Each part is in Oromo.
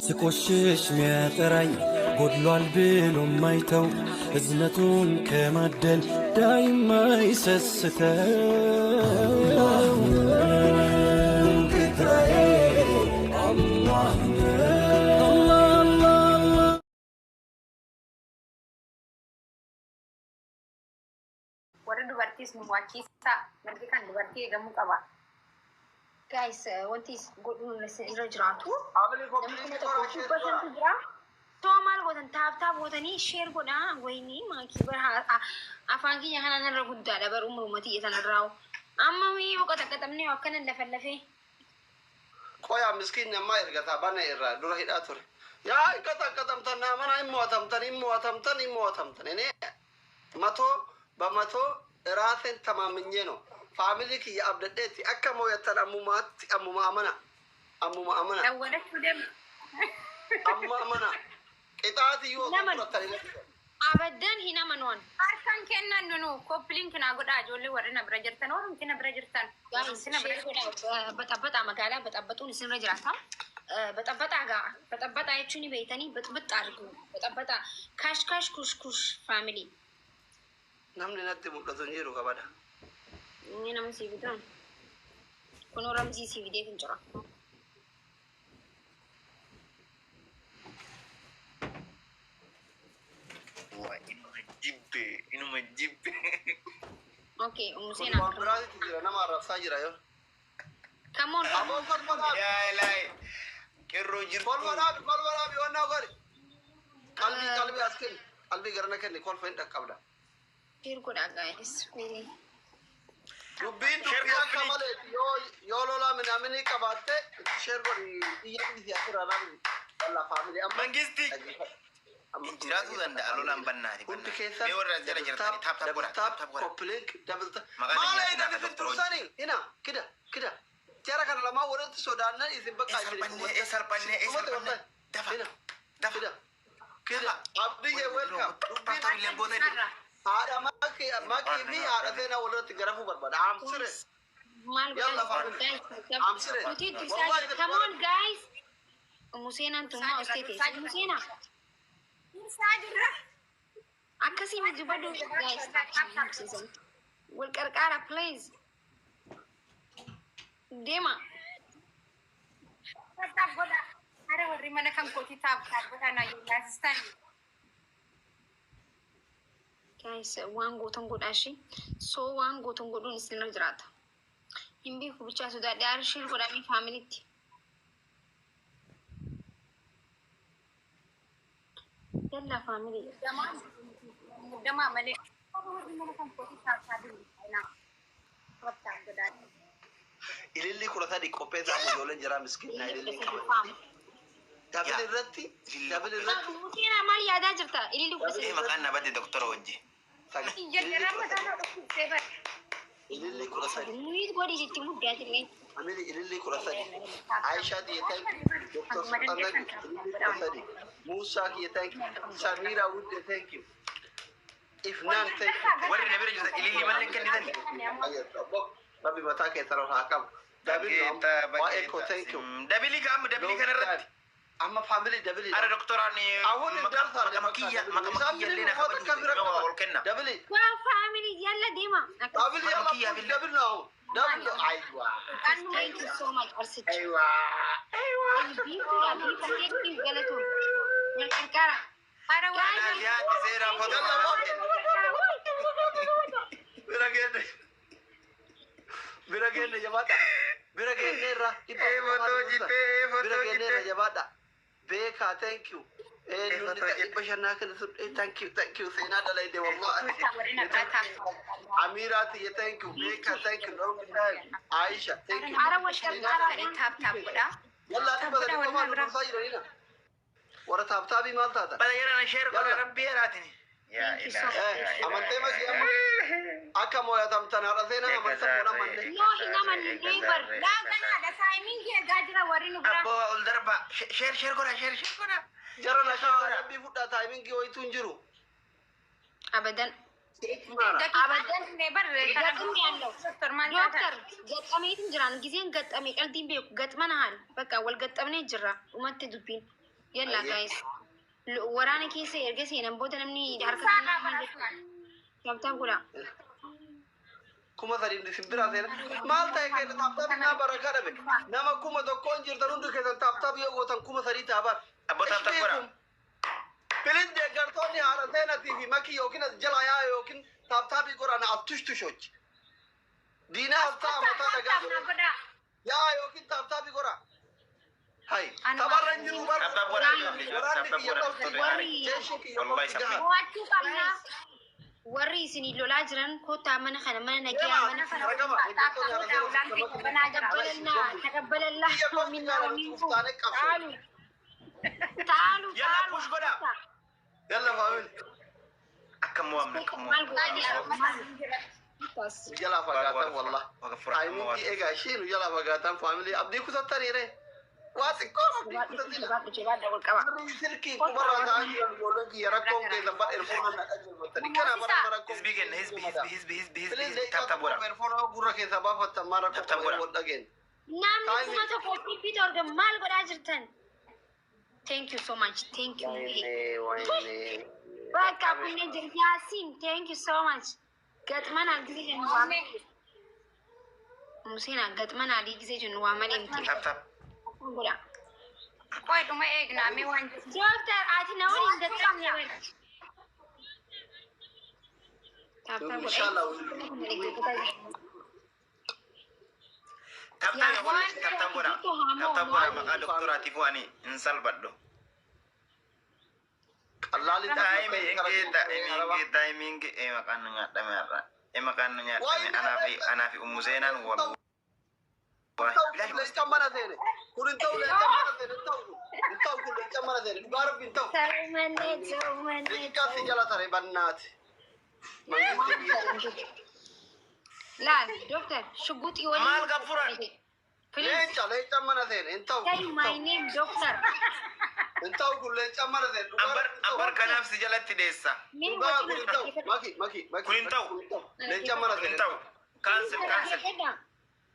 ስቆሽሽ ሚያጠራኝ ጎድሏል ብሎ ማይተው እዝነቱን ከማደል ዳይማ ይሰስተው ጌታዬ አላህ ነው። Warri dubartiis nu mo'achiisaa. Mirgi kan dubartii eegamuu qaba. Guys, wanti godhuun irra jiraatu Family namni complete kuma tokko godhaa, share dhibba godhaa. shantu jira. Too maal gootan tap tap gootanii share godhaa wayinii maakii bara afaan kiyya kana narra guddaadha bar umruma tiyya tanarraa. Amma mii yoo qaxaqaxamne akkana lafa lafee. Qoyaa miskiin ammaa ergataa bana irraa dura hidhaa ture. Yaa hin qaxaqaxamtan naa mana hin mo'atamtan hin mo'atamtan hin mo'atamtan. Inni መቶ በመቶ ራሴን ተማምኜ ነው family kiyya abdadheetti akka mooyattan ammumaatti ammuma amana ammuma amana Dawwadachuu deemu. Amma amana qixaati yoo Nama fudhattanii abaddan hin amanuan. Harkaan kennan nunu copy link naa godhaa ijoollee warri na bira jirtan warrumti na bira jirtan. Guys, Warrumti na bira share godhaa baxabbaxaa magaalaa baxabbaxuun isinirra jiraata. Baxabbaxaa gaa baxabbaxaa jechuun ni beektanii baxbaxa argu baxabbaxaa kaash kaash kush kush family. Namni natti mul'atu hin jiru kabada. Inni nama sii bitaan kunoo ramzii sii fidee kan jira. Waa inuma jibbe inuma jibbe. Okay, Kun umuseen waan biraatitti jira nama arrabsaa jira yoo. Come on. Aboo kolfa dhaabi. Yaa ilaahi qeerroo jirtu. Kolfa dhaabi kolfa dhaabi wannaa godhi. Qalbii qalbii as kenni qalbii garana kenni kolfa hin dhaqqabda. Share godhaa guys. Dubbiin Share dubbii akka godhi. malee yoo yoo lolaa minaaminii qabaatte itti share godhi iyya dhiisi asirraa dhaabi. Walla family amma Mangisti dhaggeeffadhu. Amma hin jiraatuu danda'a lolaan bannaati Hundi bannaati. keessan Mee warra as jala double jirtanii tap tap tap double godhaa tap tap tap godhaa. Copy link double tap. Maqaa Maal na eegan nyaatinaa isin doktora hojii. tursanii hina kida kida jara kana lamaan walitti sodaannan isin bakka Ee isin salphannee ee salphannee ee dhumate salphannee wallahi dafa hina dafa kida kida dafa. Abdiyye welcome. Tap Dubbiin tap illee gootanii. Haadha makii makii fi haadha seenaa walirratti garafuu barbaada amsire. Maal Yalla godhan family guys? Amsire Nuti dursaa wallahi jira. Come on guys. Umuseenaan tummaa ustee teesse. Umuseenaa Dursaa jirra. akkasii miti dubbadhu guys. Wal qarqaara please. Deema. Tap tap godhaa. Hara warri mana kan kootii tap tap godhaa naa yoo taasistan. Guys, waan gootan godhaa ishee. So waan gootan godhuun isinirra jiraata. Hin beeku bichaa sodaadhe aara share godhamee familytti. Yalla family. Muddamaa malee. Warri mana kan kootii tap tap godhaa. Tap tap godhaa. Ililli 13 qopheessaa ijoolleen jiraa miskiinaa ililli Faam. Double Yaa irratti ililli double qopheessa. Irratti Museenaa maal yaadaa jirta? Ililli kudha Ee sadii. Maqaan na badde doktora wajji. Sagal ililli Jarjaraan kudha mataa sadii naa dhukkubsee bara. Ililli 13. Mute godhi sitti muddaatillee. Amili ililli 13. Tap tap Aisha diye godhaa. thank you. Dr. Hanguma Sultan thank dandeessan you. tap tap Ililli godhaa. 13. Musa kiye thank you. Samira Wudde thank you. Ifnaan thank you. Warri na bira jirtan ililli malee hin kennitani. Rabbi mataa keessan ol haa qabu. Double Bageeta waa'ee koo bageeta. thank you. Double gaama double Long kana time. irratti. Amma family double. Ara doktoraan Ahun darsaadha maqama bakka kiyya double. maqama Isaan kiyya illee bilillee na uffata kabaju akka bira nama qaban. ol kenna. Double. Waa family yalla deema. Akkas. Double Maqama yalla kiyyaaf push illee. double now. Double aywa. Thank you so much Arsicha. Aywa. Aywa. Biiftuudha biiftuu thank you galatoon. Wal qarqaara. Hara warri Kanaaf yaadni seeraa foto Yalla kana wa. kenna. Bira geenne. Bira geenne jabaadha. Bira geenne irra dhibba Ee afur fotoo dursa. jittee ee Bira fotoo geenne irra jittee. jabaadha. Beekaa thank you. Ee Nunni fotoo dhibba jittee. shannaa kana sun thank you thank you seenaa dalayde wallahi. Warri na biraa tap tap. Amira tiyya thank you. Beekaa thank you. Long time. Aisha thank you. Ara wal qarqaara. Tap tap godhaa. Yalla Tap dhibba godhaa sadi warri qofaa na nu biraa. dursaa jiranina. Warra tap tapii maal taatan? Bada yeroo na share godha Yalla. rabbii yeraatiin. Yaa Thank you so ilaahi much. yaa Eh, amantee ilaahi. makii amma akka mo'atamtan haadha seenaa amantan moon amanne. No hin amanne bar. Laa ganaadha timing eegaa jira warri nu biraa. Abboo ol darba share share godha share share godha. Jara Share nakaa godha. rabbii fudhaa timing wayituu hin jiru. Abadan. Daqiiqaa Abadan. bar Gaxamni ያለው doktor maal taatan? Dooktar gaxameetiin jiraan giseen gaxame qaldiin beeku gaxmana haal bakka wal gaxamnee jirra dhumatti dubbiin. Yalla guys. Waraana keessa erga seenan booda namni harka tap tap godha. 3000 isin biraa seena. Maal ta'e kenna tap tap naa barakaa dhabe. Nama 1000 jirtan hundi keessan tap tap yoo gootan 3000 ta'a bar. Abbo tap tap godha. Please deeggartoonni haara seenatii fi makii yookiin as jala yaa yookiin tap tapii godhan af tush tushoch. Diinaa as ta'a mataa dhagaa godhan. Yaa yookiin tap tapii godha. Hai tapharra hin jiru bar. Tap tap godha. Waraanni Tap tap kiyya godha. qofti. Warri- Jeeshiin kiyya Wallahi qofti sabbi. gaha. Mo'achuu qabna. Warri isinii lolaa jiran kottaa mana kana mana nagiyaa Deemaa mana kana. ragama deeggartoonni haara seenatii Banaa jira. Taqabbalallah taqabbalallah Biyya qofti minna gaara wa nuti minkum. uftaanee qabsoo. Taalu taalu Yalla taalu. push godha. Yalla family. Akka mo'amne akka Maal mo'amne. godha? Nu jalaa fagaatan wallah. Taayimiin egaa ishee nu jalaa fagaatan family abdii kutattaniire. Waa xiqqoo abdii kutatina. Jabaadhu jabaadhu wal qaba. Warri silkii qubarraa ta'an jiran ijoolleen kiyya rakkoon keessan bar erfoona na dhaggeeffattanii. Kana bara rakkoon Hizbii kenna hizbii hizbii hizbii hizbii Please hizbii daqiiqaa tap tap tokkoof godha. erfoona gurra keessaa baafattan maa rakkoo Tap tap qaba godha. wal dhageen. Namni Taayimii. 1700 maal godhaa jirtan? Thank you so much. Thank you. Wayne wayne. Bakka kunneen jira. Yaasiin thank you so much. Gaxmanaa gisee jennu waa malee. Museenaa gaxmanaa gisee jennu waa malee miti. Tap tap. Godha. Qoy dhuma eegnaa mee waan jiru. Dooktar ati na waliin gaxamne bari. Tap tap godha. Inshallah. Tap tap godha. Tap tap godha. Tap tap godha maqaa doktoraatiif ani hin salphadhu. Qallaali Timing timing timing maqaan nu nyaadhame har'a. Maqaan nu nyaadhame anaa fi ummu seenaan wallahi. Leencaan mana seene. Kun hin ta'u leencaan mana seene hin ta'u. Hin ta'u kun leencaan mana seene. Dhugaa rabbi hin ta'u. Ta'u malee ta'u malee. Daqiiqaa si jala tare bannaati. Mangisti biyya. Laal dooktar shugguxii waliin. Maal gaffuran? Please Leenca leencaan mana seene hin ta'u. say my name doctor. Hin ta'u kun leencaan mana seene. Dhugaa Ambar rabbi hin ta'u. ambar kanaaf si jalatti deessa. Mee Dhugaa kun hin ta'u. Maki maki maki. Kun hin ta'u. Leencaan mana Kun hin seene. ta'u. Cancel cancel.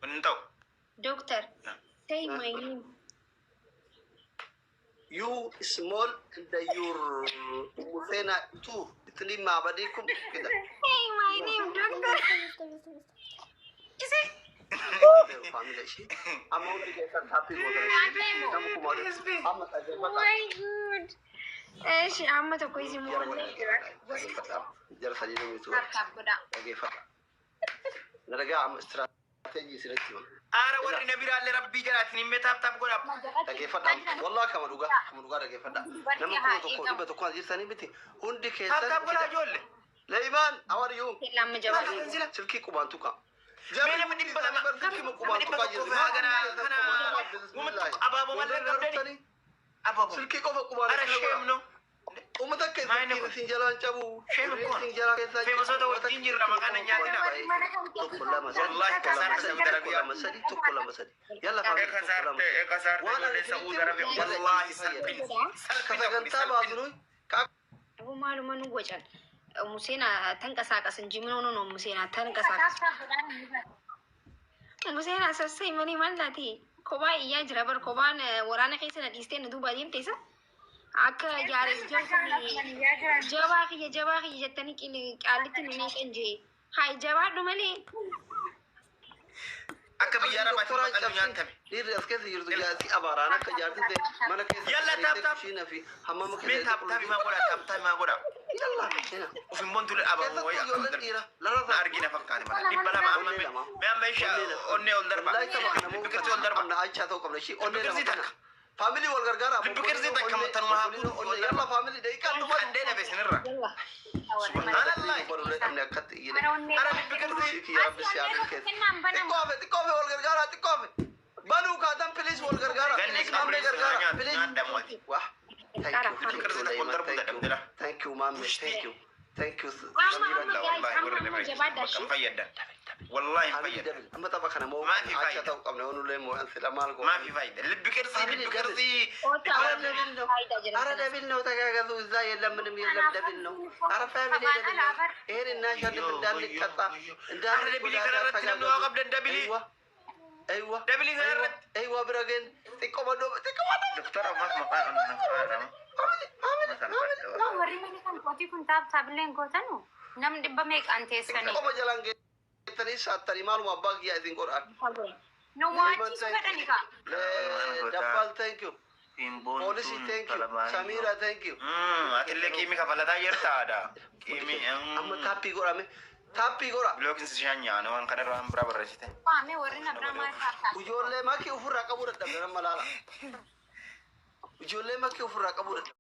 Kun hin ta'u. Doctor, say my name. You small and your Musena too. Itni maabadikum kida. Say my name, doctor. Family ishee. Amma hundi keessan taappii gootan. Nama kuma amma Oh dhaggeeffadhaa. my god. Eeshi amma tokko isin Jara mo'anne. dhaggeeffadhaa. Jara sadii namni Tap tap godha. dhaggeeffadhaa. Na dhagaa amma istiraateejii isinitti hima. Aara warri na biraallee rabbii jalaatiin himmee tap tap godha. Dhaggeeffadhaa. Wallaa kama dhugaa kama dhugaa dhaggeeffadhaa. Nama 1100 as jirtanii miti. Hundi Tap keessan. tap godha ijoollee. Leeymaan how are you? Lama jabaadhu. Silkii qubaan tuqa. Mee nama 200 Silkii nama qubaan dhibba tuqaa tokkoo jirti. fi hagana kana uummata abaaboo mallee qabdani. Abaaboo. Silkii qofa qubaan Ara shame no. Uummata akka Maayini silkiin kun? isin jalaan cabu. Shame kun. Isin jalaa keessaa Feemasoota wajjin jirra maqaan hin nyaatina. Tokko lama sadi Wallahi tokko lama kasaarta sadi Saudi tokko Arabiyaa. lama sadi tokko lama sadi. Yalla family Eka tokko lama saarte sadi. eka saarte Waan ani ijoollee Saudi isinitti Arabiyaa. himu yalla Wallahi itti fayyadamu. salphina. Ka Salphina kuni sagantaa salphina. baasnu ka Abu maaluma nu wacan. Museenaa tanqasaaqasan jiminoo no Museenaa tanqasaaqasan. Tap tap godhaa. Museenaa sassai malee maal taate kophaa iyyaa jira bar kophaan waraana keessa na dhiistee na duuba deemte isa akka jaares jabaa kiyya jabaa kiyya jettanii qaallitti nu meeqan jee haa jabaadhu malee. Akka biyya arabaatti Doktoraan maqaan nu cabsin nyaatame. dhiirri as keessa jirtu jaarsi abaaraan akka jaarsi ta'e mana keessa Yalla tap tap. kushiina fi hammama Mee keessa tap tap himaa godha tap tap himaa godha. Yalla ina. Uf hin bontu abaaboo Keessattuu wayii akkam ijoolleen darba. dhiira larra Na argina fakkaate mala. 200 amma mee amma ishee onnee ol darba. Wallahi tapha kana Libbi qirxii ol darba. qabna achaa ta'uu qabna ishii onnee Libbi lama qirxii kana. takka. Family wal gargaara. Libbi qirxii takka tanuma haa guutu ol Yalla darba. family daqiiqaan dhuma. Qandee dhabe isinirra. Yalla. Subhanallah. Barullee dhabne akkatti iyyine. Ara libbi qirxii. Kiyya rabbi si haa milkeessu. Xiqqoofe xiqqoofe wal gargaara xiqqoofe. Banuu kaatan please wal gargaara. Ganni Please maamlee qabreessa gargaara. nyaata Please. nyaadhamu ati. Wah. Thank you. Libbi qirxii takka ol darbuu dadhabdela. Thank you maamlee. Thank you. Thank you. Amma amma Wallahi guys amma warri amma nama jabaadha bakka ishee. hin fayyadan. Wallahi hin Family fayyadan. double. Amma tapha kana moo Maafi achaa faayida. ta'uu qabna yoo nullee moo sila maal goona. Maafi faayida. Libbi qirxii libbi qirxii. Oota አረ double ነው። አረ double ነው። ተጋገዙ። እዛ የለም ምንም የለም። double ነው። አረ family double ነው። ይሄን እናሸንፍ እንዳንቀጣ Arra double kanarratti namni waa qabdan double. አይዋ Eywa. Dabilii kana irratti. Eywa bira geen. Xiqqoo madoo xiqqoo madoo. Doktor ammas maqaa kan na faarama. No, warri mana kan kootii kun tap tapillee hin gootanu. Namni dhibba meeqaan teessanii. Xiqqoo jalaan geettanii saattanii maaluma abbaa kiyyaa isin godhaan. Nu mo'achiisu fedhani kaa. Dabbaal, thank you. Poolisii, thank you. Samiira, thank you. Atillee qiimii kafalataa jirtaadha. Qiimii. Amma taappii godhame. Taappii godha. Bilookin sishaan nyaana waan kanarra waan biraa barreessite. Waame warri na biraa maal tap tap. Ijoollee makii ofirraa qabuu dadhabde nama laala. Ijoollee makii ofirraa qabuu dadhabde.